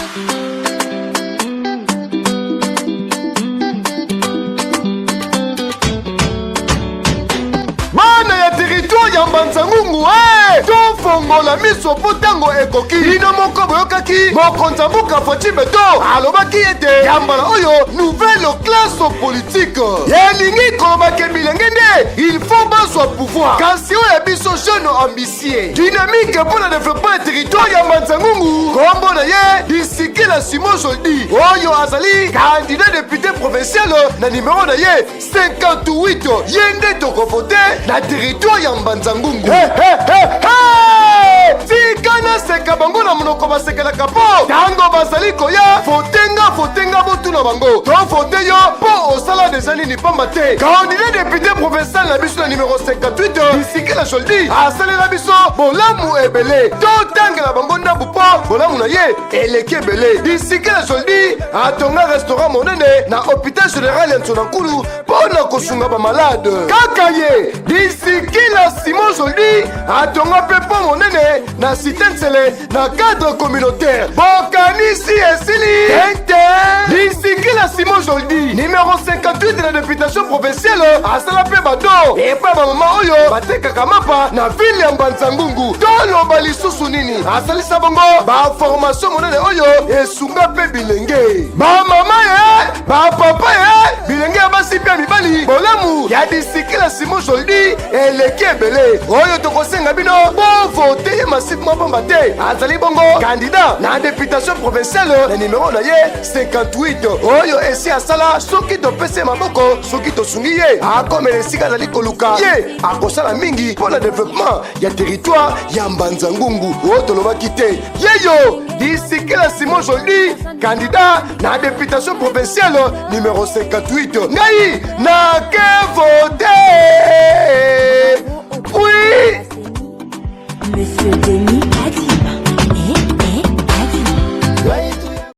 Bana ya territoire ya Mbanza-Ngungu, hey! Tofongola miso mpo ntango ekoki. Bino moko boyokaki mokonzi ya mboka Fatshi Beton alobaki ete ya mbala oyo nouvelle classe politique elingi koloba ke bilenge nde il faut bazwa pouvoir, kasi oyo ya biso jeune ambitieux dynamique mpo na développement ya territoire ya Mbanza-Ngungu, kombo na ye Disikila Simon Joldi, oyo azali candidat député provincial na numero na ye 58, ye nde tokovote na territoire ya Mbanza-Ngungu. Hey, hey, hey, hey! Tika naseka bango na monoko basekelaka mpo ntango bazali koya votenga votenga, botuna bango to vote yo mpo osala deja nini? Pamba te candidat député provincial na biso na numero 58 Disikila Joldi asalela biso bolamu ebele, totangela bango ndambu mpo bolamu na ye eleki ebele. Disikila Joldi atonga restaurant monene na hôpital général ya Nsona-Nkulu mpo na kosunga bamalade. Kaka ye Disikila Simon Joldi atonga mpe mpo monene na cité Nsele na cadre communautaire. Bokanisi esili tente. Disikila Simon Joldi numero 58 na députation provinciale asala mpe bato epai bamama oyo batekaka mapa na ville ya Mbanza-Ngungu. Toloba lisusu nini? Asalisa bongo baformation monene oyo esunga mpe bilenge bamama ye bapapa ye bilenge ya basi mpe ya mibali. Bolamu ya Disikila Simon Joldi eleki ebele. Oyo tokosenga bino bovote ye massivement, pamba te azali bongo candidat na députation provinciale na numero na ye 58. Oyo esi asala, soki topesi ye maboko, soki tosungi ye akomela esika azali koluka, ye akosala mingi mpo na développement ya territoire ya Mbanza-Ngungu. Oyo tolobaki te, yeyo Disikela Simon Joldi, candidat na députation provinciale numéro 58. Ngai nake vote, oui. Monsieur Denis Adi.